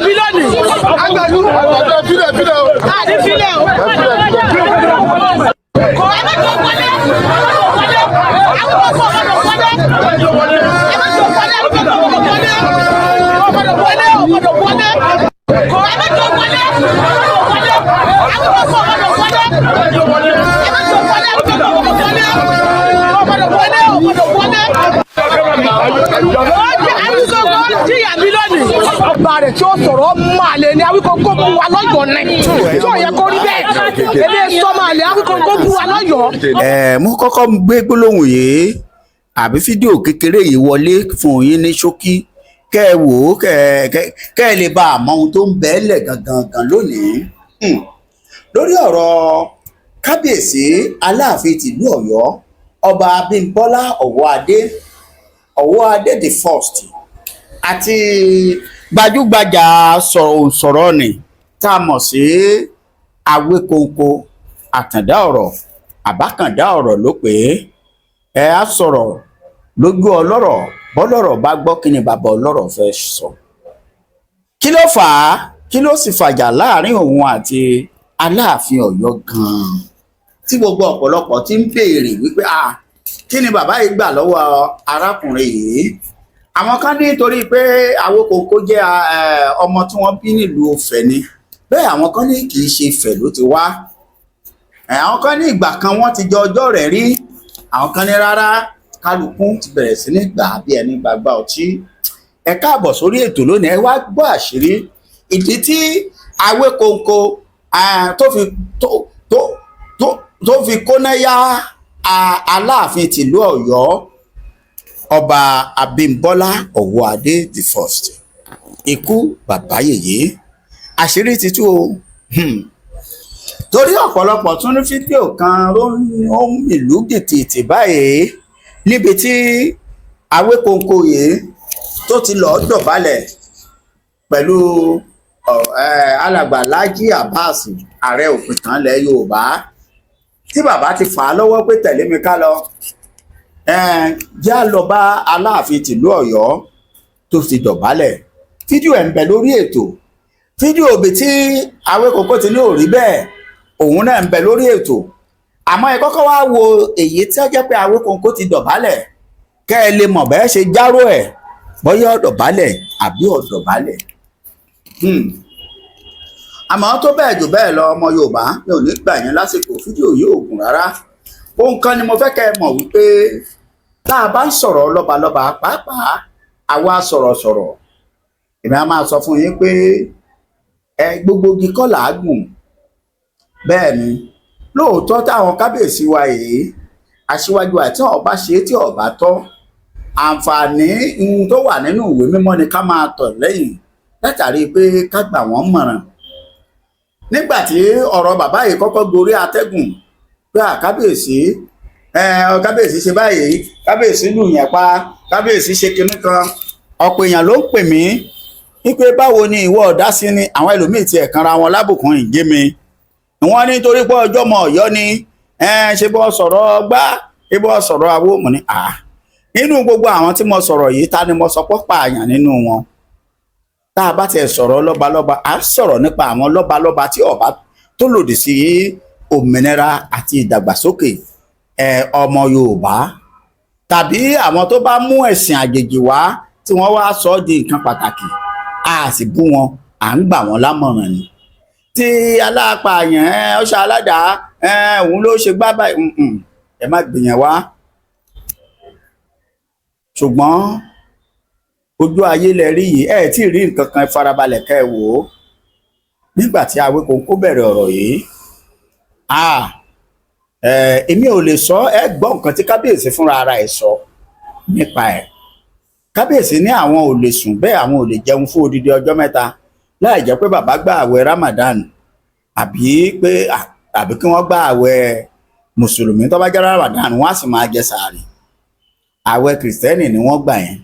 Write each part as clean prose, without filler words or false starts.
mi lónìí. Àgbàdo àgbàdo, ẹ filẹ̀, filẹ̀ o. Àní filẹ̀ o. Ẹ filẹ̀, filẹ̀. Kò ẹ má jọ wọlé. Ẹ má jọ wọlé. Àwọn ọmọ ọmọ wọlé. Ẹ má jọ wọlé. Àwọn ọmọ ọmọ wọlé. Ọmọdé wọlé. Ọmọdé wọlé. Kò ẹ má jọ wọlé. Ẹ má jọ wọlé. Àwọn ọmọ ọmọ wọlé. Ẹ má jọ wọlé. Àwọn ọmọ ọmọ wọlé. Ọmọdé wọlé. Ọmọdé wọlé. Ó jẹ́ Awíkókó jìyà mi lónìí. Ọba rẹ̀ tí ó sọ̀rọ̀ máa lè ní Awíkókó bú wa lọ́yọ̀ọ́ ní. Tí ò yẹ kó rí bẹ́ẹ̀. Èmi sọ máa lè Awíkókó bú wa lọ́yọ̀ọ́. Ẹ mú kọ́kọ́ gbé gbólóhùn yìí àbí fídíò kékeré yìí wọlé fún yín ní ṣókí, kẹ́ ẹ wò ó, kẹ́ ẹ lè bá a mọ ohun tó ń bẹ́ẹ̀lẹ̀ gangan gan lónìí. Lórí ọ̀rọ̀ kábíyèsí Aláàfin tìlú Ọ̀yọ́, Ọba Abímbọ́lá Ọ̀wọ́adé, Ọ̀wọ́adé the First, àti gbajúgbajà sọ̀rọ̀ ni tá a mọ̀ sí Awékòǹkò, àtàndá ọ̀rọ̀, àbákàndá ọ̀rọ̀ ló pé ẹ á sọ̀rọ̀ lójú ọlọ́rọ̀. Bọ́lọ́rọ̀ bá gbọ́, kí ni bàbá ọlọ́rọ̀ fẹ́ sọ? Kí ló fà á? Kí ló sì fàjà láàrin òun àti Aláàfin Ọ̀yọ́ gan-an, tí gbogbo ọ̀pọ̀lọpọ̀ ti ń béèrè wípé, ah, kí ni bàbá yìí gbà lọ́wọ́ arákùnrin yìí? Àwọn kan ní torí pé Awókòǹkò jẹ́ ọmọ tí wọ́n bí nílùú Ifẹ̀ ni. Bẹ́ẹ̀ àwọn kan ní kì í ṣe Ifẹ̀ ló ti wá. Àwọn kan ní ìgbà kan wọ́n ti jọ ọjọ́ rẹ̀ rí. Àwọn kan ní rárá. Kálukú ti bẹ̀rẹ̀ sí ní gbà bí ẹni gbàgbà ọtí. Ẹ káàbọ̀ sórí ètò lónìí. Ẹ wá gbọ́ àṣírí ìdí tí Awékòǹkò tó fi tó fi kóná yá Aláàfin tìlú Ọ̀yọ́, Ọba Abímbọ́lá Ọ̀wọ́adé the First. Ikú bàbá yèyé, àṣírí ti tú o. Torí ọ̀pọ̀lọpọ̀ tún ní fídíò kan ló ń ó ń ìlú gìtìtì báyìí, níbi tí Awékòǹkò yìí tó ti lọ́ọ́ dọ̀bálẹ̀ pẹ̀lú alàgbà Lájí Abbas, ààrẹ òpìtàn ilẹ̀ Yorùbá, tí bàbá ti fà á lọ́wọ́ pé tẹ̀lé mi ká lọ, jẹ́ á lọ bá Aláàfin tìlú Ọ̀yọ́, tó ti dọ̀bálẹ̀. Fídíò ẹ̀ ń bẹ lórí ètò. Fídíò òbí tí Awékòǹkò ti ní òrí bẹ́ẹ̀, òun náà ń bẹ lórí ètò. Àmọ́ ẹ kọ́kọ́ wá wo èyí tí ó jẹ́ pé Awékòǹkò ti dọ̀bálẹ̀, kẹ́ ẹ lè mọ̀ bẹ́ẹ̀ ṣe járó ẹ̀, bóyá ó dọ̀bálẹ̀ àbí ò dọ̀bálẹ̀. Àmọ́ tó bẹ́ẹ̀ jù bẹ́ẹ̀ lọ, ọmọ Yorùbá, mi ò ní gbà yẹn lásìkò. Fídíò yìí ò gùn rárá. Ohun kan ni mo fẹ́ kẹ́ ẹ mọ̀ wípé tá a bá ń sọ̀rọ̀ lọ́balọ́ba, pàápàá àwa sọ̀rọ̀sọ̀rọ̀, èmi á máa sọ fún yín pé ẹ gbogbo igi kọ́ làágùn. Bẹ́ẹ̀ ni lóòótọ́, táwọn kábíyèsí wa yìí, aṣíwájú, àti ọba ṣe tí ọba tọ́, àǹfààní ohun tó wà nínú ìwé mímọ́ ni ká máa tọ̀ lẹ́yìn, látàrí pé ká gbà wọ́n mọ̀ràn. Nígbà tí ọ̀rọ̀ bàbá yìí kọ́kọ́ gorí atẹ́gùn pé à kábíyèsí, ẹ kábíyèsí ṣe báyìí, kábíyèsí lù yẹn pa, kábíyèsí ṣe kinní kan, ọ̀pọ̀ èèyàn ló ń pè mí wípé báwo ni ìwọ ọ̀dá sí ni. Àwọn ẹlòmíì tiẹ̀ kanra wọn lábùkún ìgé mi. Wọ́n ní torí pé ọjọ́ mọ Ọ̀yọ́ ni ẹ ṣe bọ́ sọ̀rọ̀ gbá, ṣe bọ́ sọ̀rọ̀ awó. Mọ̀ ní à nínú gbogbo àwọn tí mo sọ̀rọ̀ yìí, ta ni mo sọ pé pààyàn nínú wọn? Tá a bá tiẹ̀ sọ̀rọ̀ lọ́balọ́ba, à ń sọ̀rọ̀ nípa àwọn lọ́balọ́ba tí ọba tó lòdì sí òmìnira àti ìdàgbàsókè ọmọ Yorùbá, tàbí àwọn tó bá mú ẹ̀sìn àjèjì wá tí wọ́n wá sọ ọ́ di nǹkan pàtàkì. A sì bú wọn, à ń gbà wọ́n lámọ̀ràn ni. Tí alápààyàn ẹ ọṣà aládàá ẹ òun ló ṣe gbá báyìí, ẹ má gbìyàn wá. Ṣùgbọ́n ojú ayé lẹ rí yìí, ẹ tí ì rí nǹkan kan. Ẹ farabalẹ̀ kẹ́ ẹ wò ó. Nígbà tí Awíkonko bẹ̀rẹ̀ ọ̀rọ̀ yìí, ah, èmi ò lè sọ. Ẹ gbọ́ nǹkan tí kábíyèsí fúnra ara ẹ̀ sọ nípa ẹ̀. Kábíyèsí ní àwọn ò lè sùn, bẹ́ẹ̀ àwọn ò lè jẹun fún odidi ọjọ́ 3 láì jẹ́ pé bàbá gba àwẹ̀ Ramadan, àbí pé àbí kí wọ́n gba àwẹ̀ mùsùlùmí. Tó bá jẹ́ Ramadan, wọ́n á sì máa jẹ sàárì. Àwẹ̀ kìrìsìtẹ́nì ni wọ́n gbà yẹn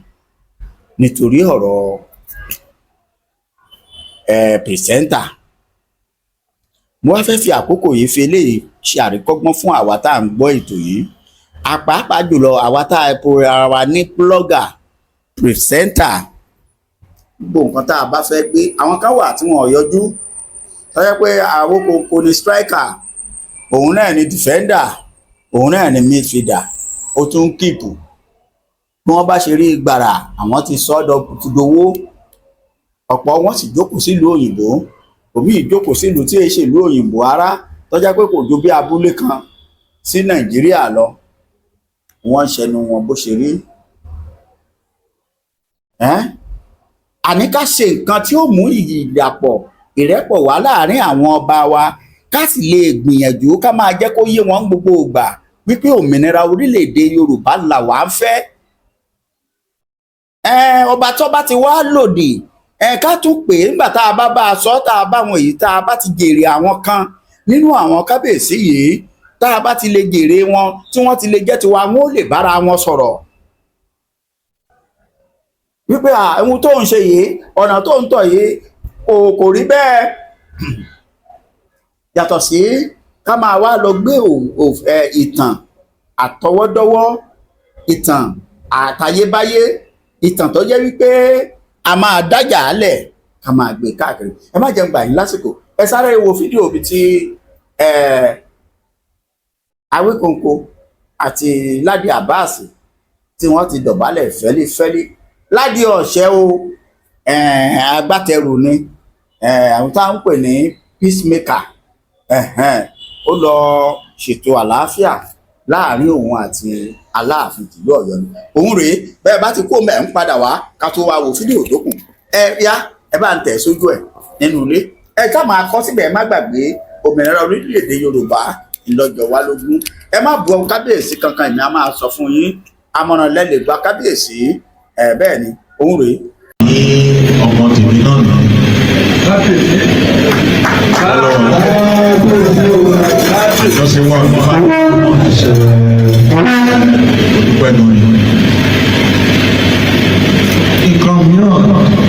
nítorí ọ̀rọ̀ presenter. Mo wá fẹ́ fi àkókò yìí fi eléyìí ṣe àríkọ́gbọ́n fún àwa tá à ń gbọ́ ètò yìí, àpàápàá jùlọ àwa tá a pe ara wa ní blogger, presenter. Gbogbo nǹkan tá a bá fẹ́ gbé, àwọn kan wà tí wọn ò yọjú, tó jẹ́ pé Awíkonko ni striker, òun náà ni defender, òun náà ni midfielder, ó tún ń keep. Bí wọ́n bá ṣe rí gbàrà, àwọn ti sọ ọ́ dowó. Ọ̀pọ̀ wọn sì jókòó sílùú òyìnbó, òmíì jókòó sílùú tí èyí ṣèlú òyìnbó ara, tó jẹ́ pé kò ju bí abúlé kan sí Nàìjíríà lọ. Wọ́n ń ṣẹnu wọn bó ṣe rí. Àní ká ṣe nǹkan tí ó mú ìdàpọ̀, ìrẹ́pọ̀ wá láàrin àwọn ọba wa, ká sì lè gbìyànjú ká máa jẹ́ kó yé wọn gbogbo ìgbà wípé òmìnira orílẹ̀-èdè Yorùbá là wá ń fẹ́. Ọba tó bá ti wá lòdì, ká tún pè é nígbà tá a bá bá a sọ, tá a bá wọn èyí, tá a bá ti jèrè àwọn kan nínú àwọn kábíyèsí yìí, tá a bá ti lè jèrè wọn, tí wọ́n ti lè jẹ́ tiwa, wọn ó lè bára wọn sọ̀rọ̀ wípé ohun tó ń ṣe yìí, ọ̀nà tó ń tọ̀ yìí, kò rí bẹ́ẹ̀. Yàtọ̀ sí ká máa wá lọ gbé ìtàn àtọwọ́dọ́wọ́, ìtàn àtayébáyé, ìtàn tó jẹ́ wípé a máa dájà álẹ̀, ká máa gbé káàkiri. Ẹ má jẹun gbà yín lásìkò. Ẹ sáré wo fídíò bíi ti Awíkonko àti Ládi Abbas tí wọ́n ti dọ̀bálẹ̀ fẹ́lífẹ́lí. Ládi ọ̀ṣẹ́ o, agbátẹrù ni àwọn táwọn ń pè ní peacemaker. Ó lọ ṣètò àlàáfíà láàrin òun àti Aláàfin tìlú Ọ̀yọ́ ni. Òun rèé. Bẹ́ẹ̀ bá ti kó mẹ́ ń padà wá, ká tó wá wo fídíò tó kù. Ẹ yá, ẹ bá ń tẹ̀ sójú ẹ̀ nínú ilé, ẹ ká máa kọ́ síbẹ̀. Ẹ má gbàgbé, òmìnira orílẹ̀-èdè Yorùbá ńlọ́jọ́ wá lógún. Ẹ má bu ọmọ kábíyèsí kankan. Èmi á máa sọ fún yín, àmọ̀ràn lẹ lè gba kábíyèsí ẹ. Bẹ́ẹ̀ ni, òun rèé. Ní ọmọ tèmi náà nà Ọlọ́run àjọṣe wà nípa olùpẹ̀ náà ni. Nǹkan mìíràn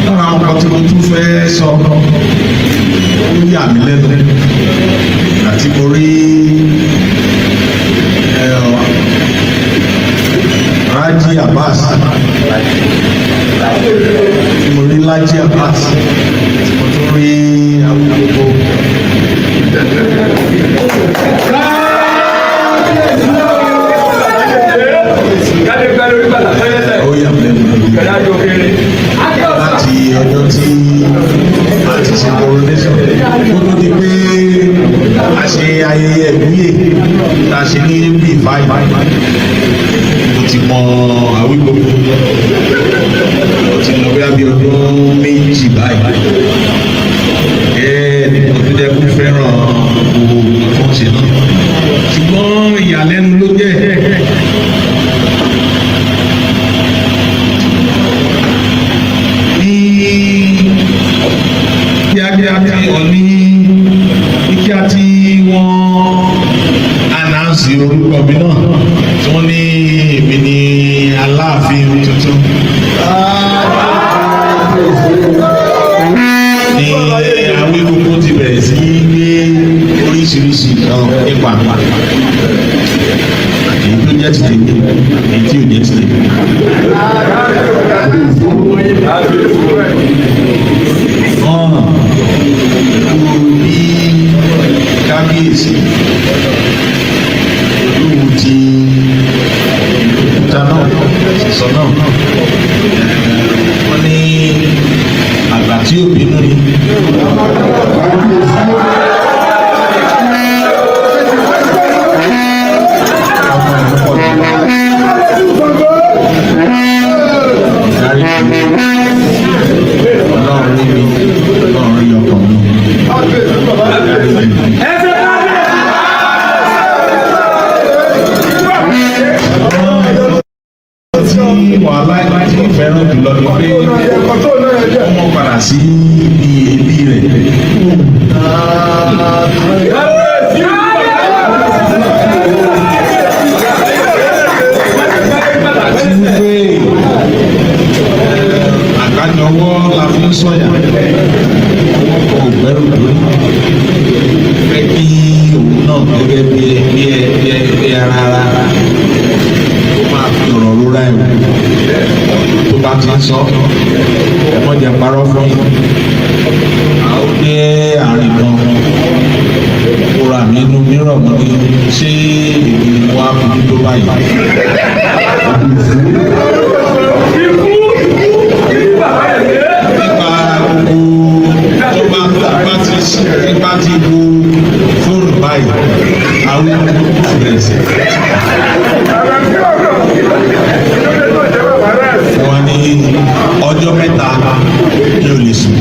lára àwọn kan tí mo tún fẹ́ sọ, ó yà mí lẹ́nu àti mo rí Raji Abbas, tí mo rí Laji Abbas, tí mo tún rí Awíkonko. Ó yà mí lẹ́nu láti ọjọ́ tí a ti ṣe coronation, kó tó di pé a ṣe ayẹyẹ ìwúyè tá a ṣe ní bíi 5, mo ti mọ Awíkonko. Ó ti lọ bí ọdún 2 báyìí. Ẹ ní mo tún jẹ́ kó fẹ́ràn gbogbo nǹkan tó ń ṣe náà, ṣùgbọ́n ìyàlẹ́nu ló jẹ́ ní kíákíá tí ọ̀ní, ní kíá tí wọ́n announce orúkọ mi náà, tí wọ́n ní èmi ní Aláàfin tuntun, ní Awíkonko ti bẹ̀rẹ̀ sí í gbé oríṣiríṣi nǹkan nípa èyí tó jẹ́ ti tèmi, èyí tí ò jẹ́ ti tèmi. Hàn pẹ̀lú bí kábíyèsí olúwo ti òkúta náà sísọ náà, wọ́n ní àgbà tí ò bínú ni. Ọmọ ìlú pọ̀ jù. Dárí mi, Ọlọ́run rí mi, Ọlọ́run rí ọkàn mi. Dárí mi. Tí wàhálà tí mo fẹ́ràn jùlọ ni pé ọmọ padà sí ibi ẹbí rẹ̀. Àti wípé àgbájọwọ́ la fi ń sọ̀yà, ọwọ́ kan ò gbẹ́rù lórí. Fẹ́ kí òun náà gẹ́gẹ́ bí bí bí ara ara ó máa fi ọ̀rọ̀ rora. dá ẹ̀ tó bá ti ń sọ, ẹ mọ̀ jẹ́ parọ́ fún yín. A ó dé àárín kan, mo ra mi inú mìíràn, mo ní ṣé èmi ni mo wá fojú tó báyìí. Nípa gbogbo tó bá ti nípa ti wo fóònù báyìí, àwọn bẹ̀rẹ̀ sí. Wọ́n ní ọjọ́ 3 mi ò lè sùn.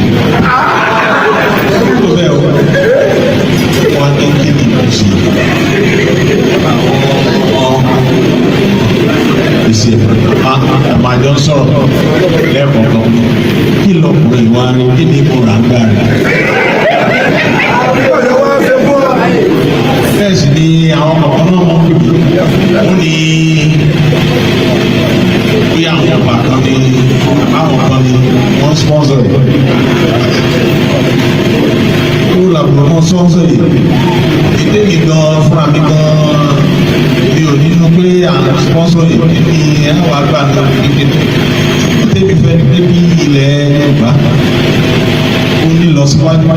Tó bẹ́ẹ̀ o, wọ́n ní kí ni mo ṣe? Àwọn ìṣe àmàjọ ń sọ̀rọ̀ lẹ́ẹ̀kọ̀ọ̀kan. Kí lọkùnrin wa rí? Kí ni mo rà ń gbà rẹ̀? Bẹ́ẹ̀ sì ni àwọn kọ̀ọ̀kan náà wọ́n pè mí. Wọ́n ní bóyá àwọn ọba kan ní àbáwọn kan ní wọ́n sponsor yìí. Ó làbùrọ̀ mọ́ sponsor yìí. Èdè mi gan fúnra mi gan mi ò nínú pé à ń sponsor yìí ní àwọn àgbà náà kékeré. Tẹ́mi fẹ́ ní bí ilẹ̀ Yorùbá ó ní lọ síwájú.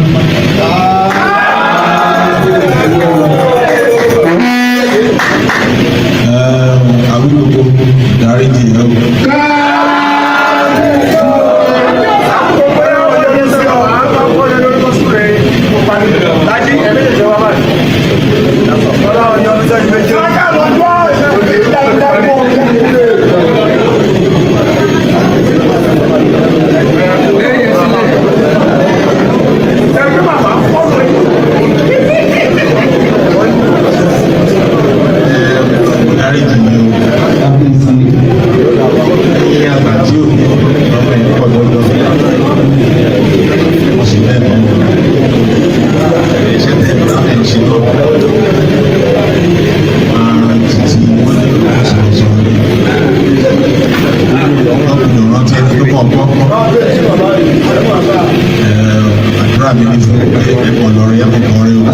Àwígbogbo dáríjì ẹ o. Dáríjì mi o. Ní àgbà tí ò ní ọmọ ẹ̀ pọ̀ lọ́dọ̀. Mo sì bẹ́ẹ̀ mọ́. Iṣẹ́ tẹ̀ bá ẹ̀ ń ṣe náà. Máa rántí tí wọ́n ní kó sọ̀rọ̀ sọ̀rọ̀. Ọkùnrin rántí ẹni tó kàn gbọ́. Àdúrà mi ní fún ẹ̀kọ́ lọ́rẹ́ ẹ̀kọ́ kọrin o.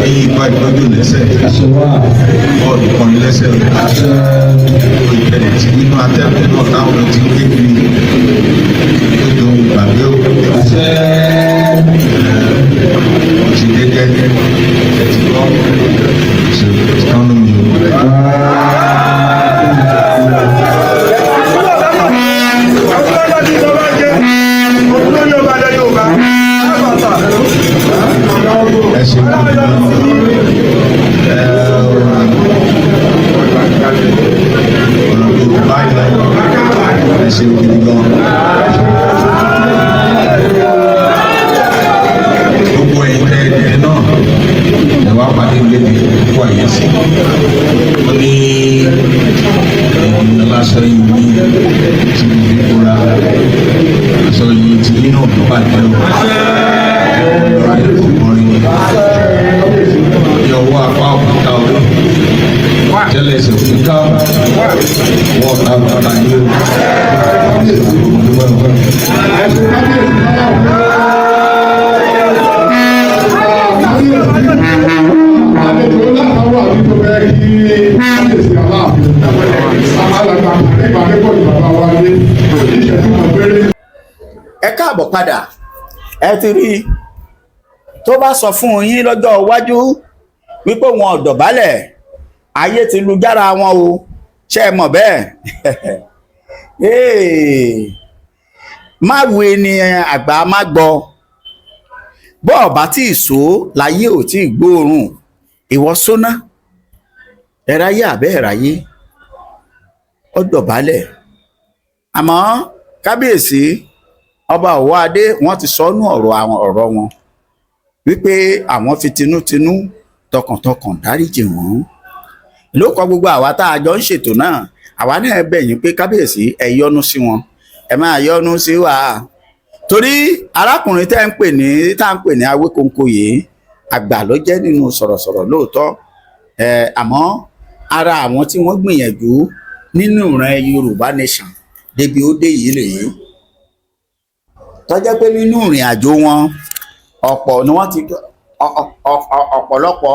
Ẹyin ipa ìtọ́jú lẹ́sẹ̀, bọ́ọ̀lù kọrin lẹ́sẹ̀ o. Ìbẹ̀rẹ̀ tí nínú atẹ́kùn náà táwọn ti ń kékeré tó jọ ìgbàgbé o. Wọ́n ti jẹ́jẹ́ ẹ ti gbọ́ ṣe tánú mi o. Ẹ ṣe kí ọ̀rọ̀ mi ò báyìí lọ, ẹ ṣe gidi gan. Gbogbo ẹ̀yin tẹ́ ẹ dìde náà, ẹ wá pàdé lébi kó àyè sí. Ó ní ẹ̀yin aláṣọ yìí ní tí mo fi kóra aṣọ yìí tí nínú ọ̀dọ́ bàjẹ́ o. Ọ̀rọ̀ ẹ̀ kò kọrin ni. Ní ọwọ́ apá òkúta o. Tẹ́lẹ̀ ẹsẹ̀ òkúta wọ́n ọ̀tá òkúta yìí o. Àlejò látàwọn àdúgbò bẹ́ẹ̀ kí kábíyèsí Aláàfin alàgbà nípa nípò ìbàbá wa ní ìṣẹ́jú kan péré. Ẹ káàbọ̀ padà. Ẹ ti rí i tó bá sọ fún yín lọ́jọ́ iwájú wípé wọn ò dọ̀bálẹ̀, ayé ti lu jára wọn o. Ṣé ẹ mọ̀ bẹ́ẹ̀? Má wo ni àgbà má gbọ́, bọ́ ọ̀bá tí ì sọ láyé ò tí ì gbóòórùn ìwọ sóná ẹ̀ráyé àbẹ́ ẹ̀ráyé ó dọ̀bálẹ̀. Àmọ́ kábíyèsí ọba Ọ̀wọ́adé wọ́n ti sọnù ọ̀rọ̀ àwọn ọ̀rọ̀ wọn wípé àwọn fi tinútinú tọkàntọkàn dáríjì wọ́n. Ló kọ gbogbo àwa tá a jọ ń ṣètò náà, àwa náà bẹ̀ yín pé kábíyèsí ẹ yọ́nú sí wọn, ẹ máa yọ́nú sí wa. Torí arákùnrin tẹ́ ń pè ní tá ń pè ní Awíkonko yìí, àgbà ló jẹ́ nínú sọ̀rọ̀sọ̀rọ̀ lóòótọ́. Àmọ́ ara àwọn tí wọ́n gbìyànjú nínú ìran Yorùbá Nation débi ó dé yìí rèé, tó jẹ́ pé nínú ìrìn àjò wọn ọ̀pọ̀ ni wọ́n ti ọ̀pọ̀lọpọ̀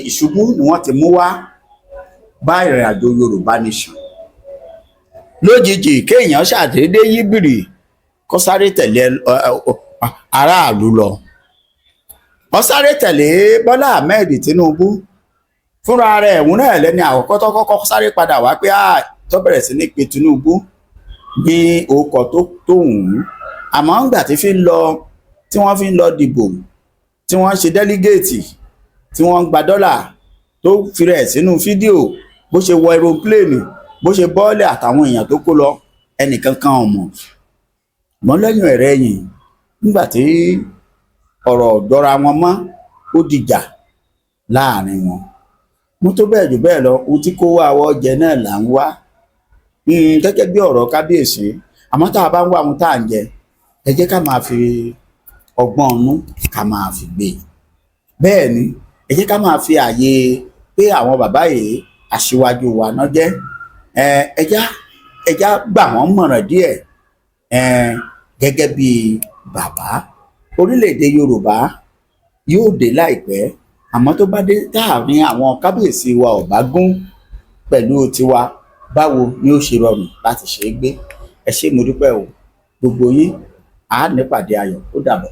ìṣubú ni wọ́n ti mú wá. Bá ìrìn àjò Yorùbá Nation lójijì, kéèyàn ṣàdédé yí bìrì kó sáré tẹ̀lé aráàlú lọ, wọ́n sáré tẹ̀lé Bọ́lá Ahmed Tinubu fúnra rẹ̀. Ẹ̀hún náà lẹ́ni àkọ́kọ́ tó kọ́kọ́ sáré padà wá pé tó bẹ̀rẹ̀ sí ní pe Tinubu ní orúkọ tó wù ú. Àmọ́ ńgbà tí fi ń lọ, tí wọ́n fi ń lọ dìbò, tí wọ́n ń ṣe delegate, tí wọ́n ń gba dọ́là, tó fi rẹ̀ sínú fídíò, bó ṣe wọ aeroplane, bó ṣe bọ́ọ̀lẹ̀, àtàwọn èèyàn tó kó lọ, ẹnìkan kan ò mọ̀ mọ́. Lẹ́yìn ẹ̀rẹ́ yìí, nígbà tí ọ̀rọ̀ dọ́ra wọn mọ́, ó dìjà láàrin wọn. Mo tó bẹ́ẹ̀ jù bẹ́ẹ̀ lọ, ohun tí kó wá àwọ̀ jẹ náà là ń wá gẹ́gẹ́ bí ọ̀rọ̀ kábíyèsí. Àmọ́ tá a bá ń wá ohun tá à ń jẹ, ẹ jẹ́ ká máa fi ọgbọ́n ọnú ká máa fi gbé e. Bẹ́ẹ̀ ni, ẹ jẹ́ ká máa fi àyè pé àwọn bàbá yìí, aṣíwájú wa náà jẹ́. Ẹ já gbà wọ́n mọ̀ràn díẹ̀ gẹ́gẹ́ bí bàbá. Orílẹ̀-èdè Yorùbá yóò dé láìpẹ́. Àmọ́ tó bá dé, táàrin àwọn kábíyèsí wa ò bá gún pẹ̀lú tiwa, báwo ni ó ṣe rọrùn láti ṣe é gbé? Ẹ ṣé, mo dúpẹ́ o, gbogbo yín. Àá nípàdé ayọ̀. Ó dàbọ̀.